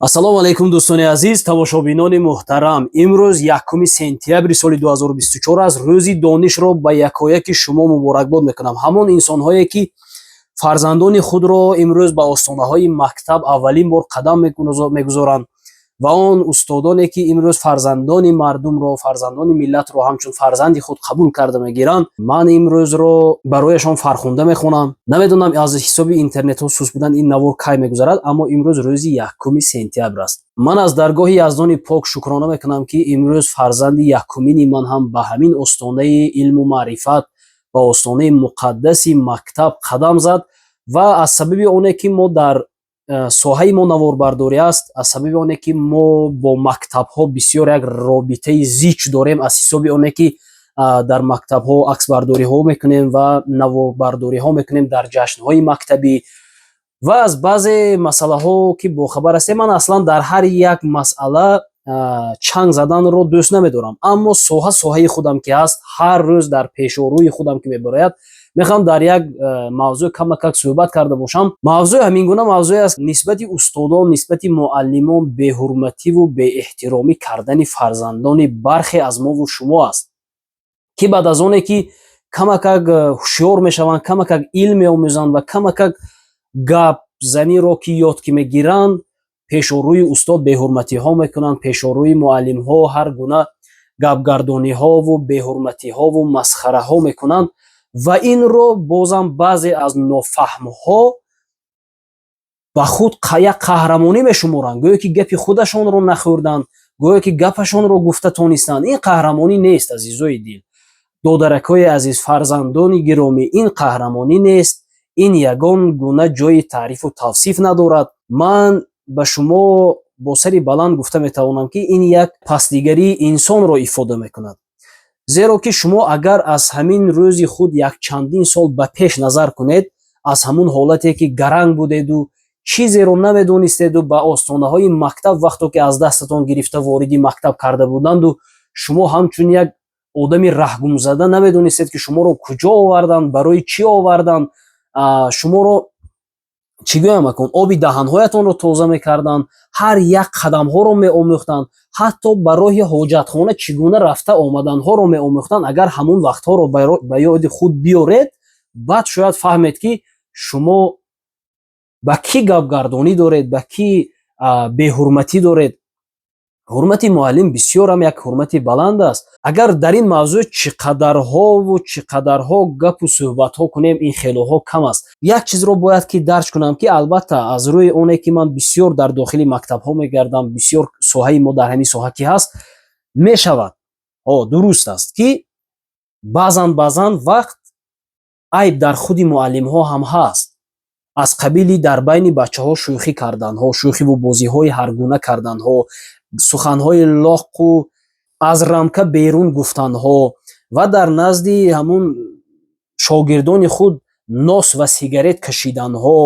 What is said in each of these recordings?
Ассалому алайкум, дӯстони азиз, тамошобинони муҳтарам. Имрӯз 1 сентябри соли 2024 аст. Рӯзи донишро ба якояки шумо муборакбод мекунам. Ҳамон инсонҳое, ки фарзандони худро имрӯз ба остонаҳои мактаб аввалин бор қадам мегузоранд, ва он устодоне, ки имрӯз фарзандони мардумро, фарзандони миллатро ҳамчун фарзанди худ қабул карда мегиранд, ман имрӯзро барояшон фархунда мехонам. Намедонам, аз ҳисоби интернетҳо суст будан ин навор кай мегузарад, аммо имрӯз рӯзи 1 сентябр аст. Ман аз даргоҳи Яздони пок шукрона мекунам, ки имрӯз фарзанди якумини ман ҳам ба ҳамин остонаи илму маърифат, ба остонаи муқаддаси мактаб қадам зад. Ва аз сабаби оне, ки мо дар соҳаи мо наворбардорӣ аст, аз сабаби оне, ки мо бо мактабҳо бисёр як робитаи зич дорем, аз ҳисоби оне, ки дар мактабҳо аксбардориҳо мекунем ва наворбардориҳо мекунем дар ҷашнҳои мактабӣ ва аз баъзе масъалаҳо, ки бохабар ҳастем. Ман аслан дар ҳар як масъала чанг заданро дӯст намедорам, аммо соҳа соҳаи худам ки ҳаст, ҳар рӯз дар пешорӯи худам ки мебарояд, мехоҳам дар як мавзӯъ камакак суҳбат карда бошам. Мавзӯъ ҳамин гуна мавзӯе аст: нисбати устодон, нисбати муаллимон беҳурмативу беэҳтиромӣ кардани фарзандони бархе аз мову шумо аст, ки баъд аз оне, ки камакак ҳушёр мешаванд, камакак илм меомӯзанд ва камакак гапзаниро ки ёд ки мегиранд, пешорӯи устод беҳурматиҳо мекунанд, пешорӯи муаллимҳо ҳар гуна гапгардониҳову беҳурматиҳову масхараҳо мекунанд. Ва инро бозам баъзе аз нофаҳмҳо ба худ як қаҳрамонӣ мешуморанд, гӯё ки гапи худашонро нахӯрданд, гӯё ки гапашонро гуфта тонистанд. Ин қаҳрамонӣ нест, азизои дил, додаракҳои азиз, фарзандони гиромӣ. Ин қаҳрамонӣ нест, ин ягон гуна ҷойи таърифу тавсиф надорад. Ман ба шумо бо сари баланд гуфта метавонам, ки ин як пастигарии инсонро ифода мекунад, зеро ки шумо агар аз ҳамин рӯзи худ якчандин сол ба пеш назар кунед, аз ҳамун ҳолате, ки гаранг будеду чизеро намедонистеду ба остонаҳои мактаб вақто ки аз дастатон гирифта вориди мактаб карда буданду, шумо ҳамчун як одами раҳгумзада намедонистед, ки шуморо куҷо оварданд, барои чӣ оварданд. Шуморо, чӣ гӯям акун, оби даҳанҳоятонро тоза мекарданд, ҳар як қадамҳоро меомӯхтанд, ҳатто ба роҳи ҳоҷатхона чӣ гуна рафта омаданҳоро меомӯхтанд. Агар ҳамун вақтҳоро ба ёди худ биёред, баъд шояд фаҳмед, ки шумо ба кӣ гапгардонӣ доред, ба кӣ беҳурматӣ доред. Ҳурмати муаллим бисёрам як ҳурмати баланд аст. Агар дар ин мавзӯъ чӣ қадарҳову чӣ қадарҳо гапу суҳбатҳо кунем, ин хелоҳо кам аст. Як чизро бояд ки дарҷ кунам, ки албатта, аз рӯи оне, ки ман бисёр дар дохили мактабҳо мегардам, бисёр соҳаи мо дар ҳамин соҳа ки ҳаст, мешавад, ҳо, дуруст аст, ки баъзан баъзан вақт айб дар худи муаллимҳо ҳам ҳаст, аз қабили дар байни бачаҳо шӯхӣ карданҳо, шӯхиву бозиҳои ҳаргуна карданҳо, суханҳои лоқу аз рамка берун гуфтанҳо ва дар назди ҳамун шогирдони худ нос ва сигарет кашиданҳо.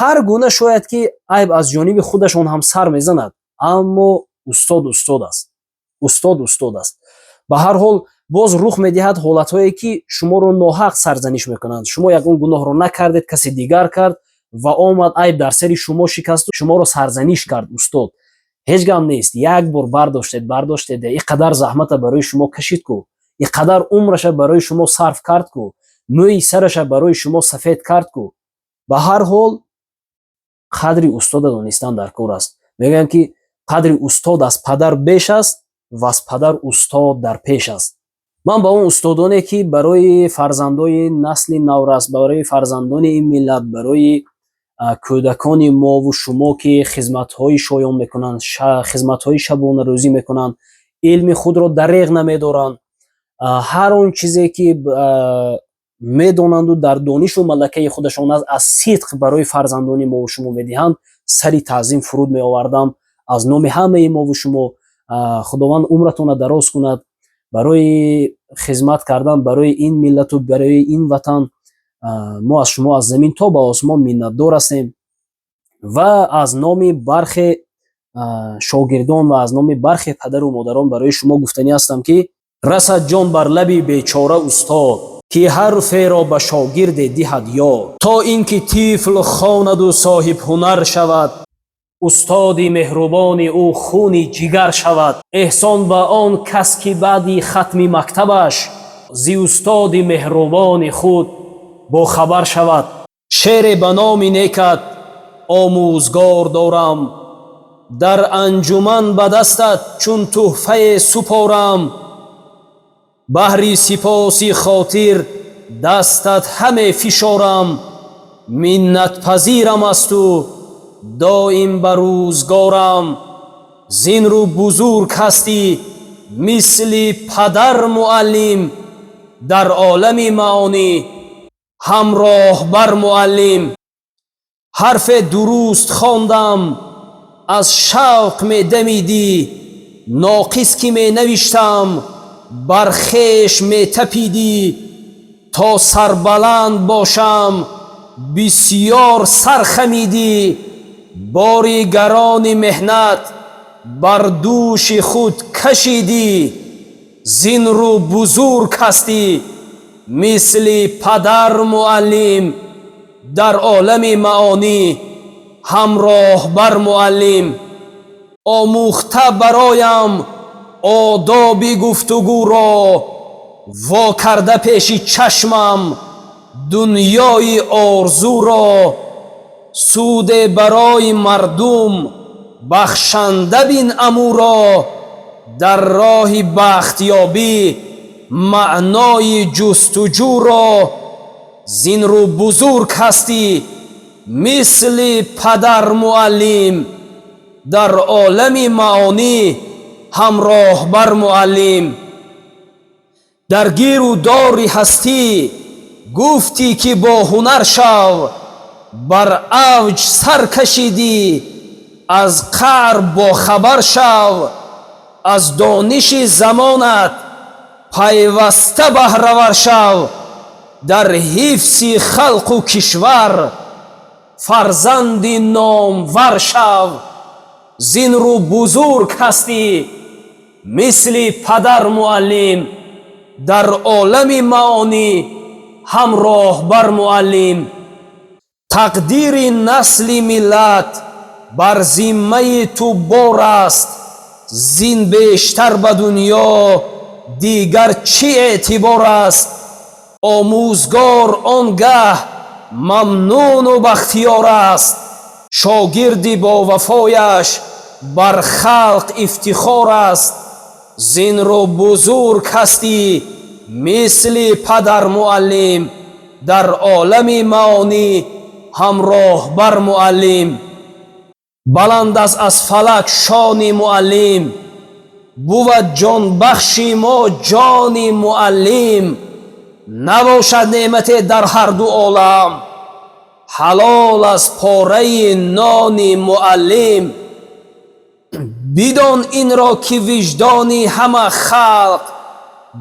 Ҳар гуна шояд ки айб аз ҷониби худашон ҳам сар мезанад, аммо устод устод аст, устод устод аст. Ба ҳар ҳол, боз рух медиҳад ҳолатҳое, ки шуморо ноҳақ сарзаниш мекунанд. Шумо ягон гуноҳро накардед, касе дигар кард ва омад, айб дар сари шумо шикасту шуморо сарзаниш кард устод. Ҳеҷ гап нест, як бор бардоштед, бардоштед. Ин қадар заҳмата барои шумо кашид ку, ин қадар умраша барои шумо сарф кард ку, мӯи сараша барои шумо сафед кард ку. Ба ҳар ҳол, қадри устода донистан дар кор аст. Мегӯянд, ки қадри устод аз падар беш аст ва аз падар устод дар пеш аст. Ман ба он устодоне, ки барои фарзандои насли наврас, барои фарзандони ин миллат, барои кӯдакони мову шумо, ки хизматҳои шоён мекунанд, хизматҳои шабонарӯзӣ мекунанд, илми худро дареғ намедоранд, ҳар он чизе, ки медонанду дар донишу малакаи худашон аст, аз сидқ барои фарзандони мову шумо медиҳанд, сари таъзим фуруд меовардам аз номи ҳамаи мову шумо. Худованд умратонро дароз кунад барои хизмат кардан барои ин миллату барои ин ватан. Мо аз шумо аз замин то ба осмон миннатдор ҳастем. Ва аз номи бархе шогирдон ва аз номи бархе падару модарон барои шумо гуфтанӣ ҳастам, ки расад ҷон бар лаби бечора устод, ки ҳарферо ба шогирде диҳад ёд, то ин ки тифл хонаду соҳибҳунар шавад. Устоди меҳрубони ӯ хуни ҷигар шавад. Эҳсон ба он кас, ки баъди хатми мактабаш зи устоди меҳрубони худ бохабар шавад. Шеъре ба номи некат, омӯзгор, дорам, дар анҷуман ба дастат чун тӯҳфае супорам. Баҳри сипоси хотир дастат ҳаме фишорам. Миннатпазирам аз ту доим ба рӯзгорам. Зин рӯ бузург ҳастӣ, мисли падар, муаллим, дар олами маонӣ ҳамроҳбар, муаллим. Ҳарфе дуруст хондам, аз шавқ медамидӣ, ноқис ки менавиштам, бар хеш метапидӣ. То сарбаланд бошам, бисьёр сар хамидӣ, бори гарони меҳнат бар дӯши худ кашидӣ. Зин рӯ бузург ҳастӣ, мисли падар, муаллим, дар олами маонӣ ҳамроҳбар, муаллим. Омӯхта бароям одоби гуфтугӯро, во карда пеши чашмам дунёи орзуро, суде барои мардум бахшанда бин амӯро, дар роҳи бахтёбӣ маънои ҷустуҷӯро. Зин рӯ бузург ҳастӣ, мисли падар, муаллим, дар олами маонӣ ҳамроҳбар, муаллим. Дар гиру дори ҳастӣ гуфтӣ, ки бо ҳунар шав, бар авҷ сар кашидӣ, аз қаър бохабар шав. Аз дониши замонат пайваста баҳравар шав, дар ҳифзи халқу кишвар фарзанди номвар шав. Зин рӯ бузург ҳастӣ, мисли падар, муаллим, дар олами маонӣ ҳамроҳбар, муаллим. Тақдири насли миллат бар зиммаи ту бор аст, зин бештар ба дунё дигар чӣ эътибор аст? Омӯзгор он гаҳ мамнуну бахтиёр аст, шогирди бовафояш бар халқ ифтихор аст. Зин рӯ бузург ҳастӣ, мисли падар, муаллим, дар олами маонӣ ҳамроҳбар, муаллим. Баланд аст аз фалак шони муаллим, бувад ҷонбахши мо ҷони муаллим. Набошад неъмате дар ҳарду олам ҳалол аз пораи нони муаллим. Бидон инро, ки виҷдони ҳама халқ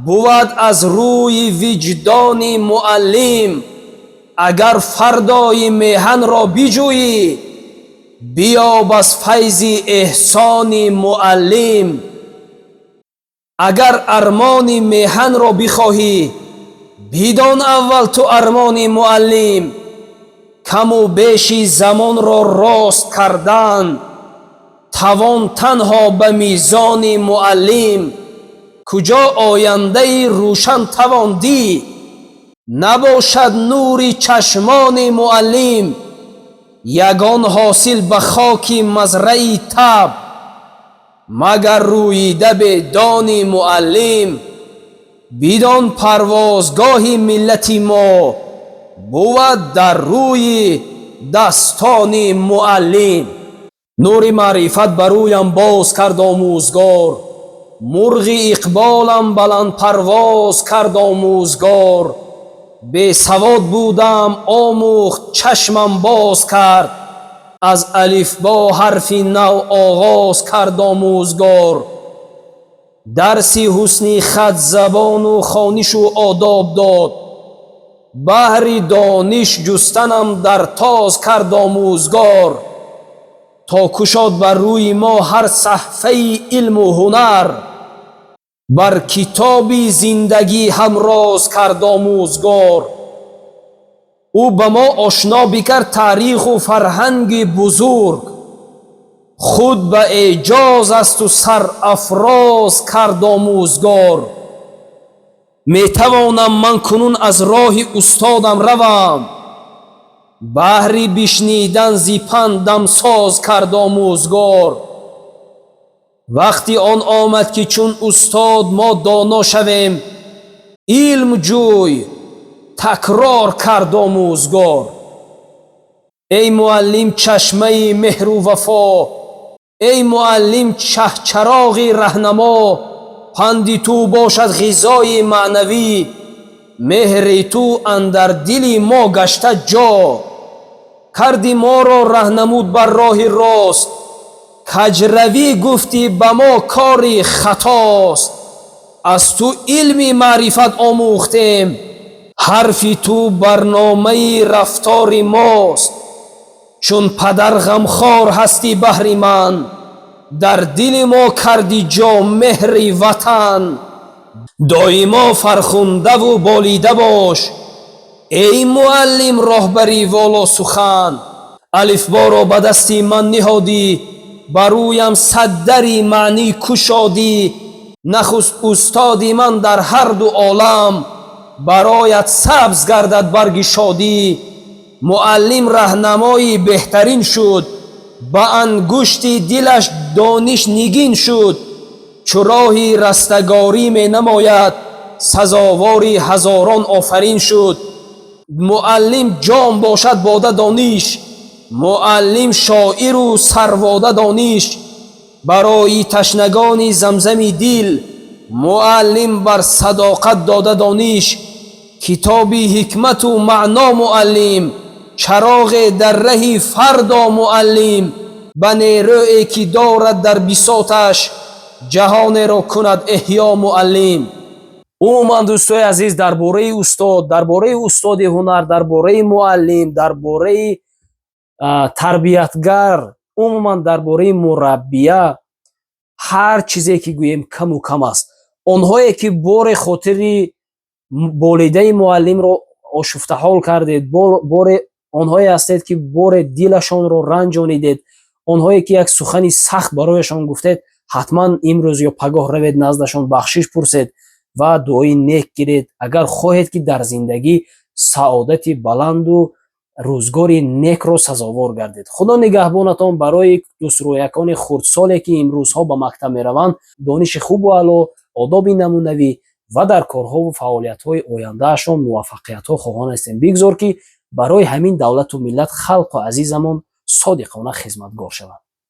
бувад аз рӯи виҷдони муаллим. Агар фардои меҳанро биҷӯӣ, биёб аз файзи эҳсони муаллим. Агар армони меҳанро бихоҳӣ, бидон аввал ту армони муаллим. Каму беши замонро рост кардан тавон танҳо ба мизони муаллим. Куҷо ояндаи рӯшан тавон дид, набошад нури чашмони муаллим? Ягон ҳосил ба хоки мазраи таб, магар рӯида бедони муаллим. Бидон, парвозгоҳи миллати мо бувад дар рӯи дастони муаллим. Нури маърифат ба рӯям боз кард омӯзгор, мурғи иқболам баландпарвоз кард омӯзгор. Бесавод будам, омӯхт, чашмам боз кард, аз алифбо ҳарфи нав оғоз кард омӯзгор. Дарси ҳусни хат, забону хонишу одоб дод, баҳри дониш ҷустанам дар тоз кард омӯзгор. То кушод бар рӯи мо ҳар саҳфаи илму ҳунар, бар китоби зиндагӣ ҳамроз кард омӯзгор. Ӯ ба мо ошно бикард таъриху фарҳанги бузург. Худ ба эъҷоз асту сарафроз кард омӯзгор. Метавонам ман кунун аз роҳи устодам равам, баҳри бишнидан зи пандам соз кард омӯзгор. Вақти он омад, ки чун устод мо доно шавем, илм ҷӯй, такрор кард омӯзгор. Эй муаллим, чашмаи меҳру вафо, эй муаллим, шаҳчароғи раҳнамо, панди ту бошад ғизои маънавӣ, меҳри ту андар дили мо гашта ҷо. Карди моро раҳнамуд бар роҳи рост, каҷравӣ гуфтӣ ба мо кори хатост. Аз ту илми маърифат омӯхтем, ҳарфи ту барномаи рафтори мост. Чун падар ғамхор ҳастӣ баҳри ман, дар дили мо карди ҷо меҳри ватан. Доимо фархундаву болида бош, эй муаллим, роҳбари волосухан. Алифборо ба дасти ман ниҳодӣ, ба рӯям сад дари маънӣ кушодӣ. Нахуст устоди ман дар ҳарду олам, бароят сабз гардад барги шодӣ. Муаллим раҳнамои беҳтарин шуд, ба ангушти дилаш дониш нигин шуд. Чу роҳи растагорӣ менамояд, сазовори ҳазорон офарин шуд. Муаллим ҷом бошад бода дониш, муаллим шоиру сарвода дониш. Барои ташнагони замзами дил, муаллим бар садоқат дода дониш. Китоби ҳикмату маъно муаллим, чароғе дар раҳи фардо муаллим. Ба нерӯе ки дорад дар бисоташ, ҷаҳонеро кунад эҳё муаллим. Умуман, дӯстои азиз, дар бораи устод, дар бораи устоди ҳунар, дар бораи муаллим, дар бораи тарбиятгар, умуман дар бораи мураббия ҳар чизе ки гӯем, каму кам аст. Онҳое ки боре хотири болидаи муаллимро ошуфтаҳол кардед, боре онҳое ҳастед, ки боре дилашонро ранҷонидед, онҳое ки як сухани сахт барояшон гуфтед, ҳатман имрӯз ё пагоҳ равед наздашон, бахшиш пурсед ва дуои нек гиред, агар хоҳед, ки дар зиндагӣ саодати баланду рӯзгори некро сазовор гардед. Худо нигаҳбонатон. Барои дӯстрӯякони хурдсоле, ки имрӯзҳо ба мактаб мераванд, дониши хубу аъло, одоби намунавӣ ва дар корҳову фаъолиятҳои ояндаашон муваффақиятҳо хоҳон ҳастем. Бигзор, ки барои ҳамин давлату миллат, халқу азизамон содиқона хизматгор шаванд.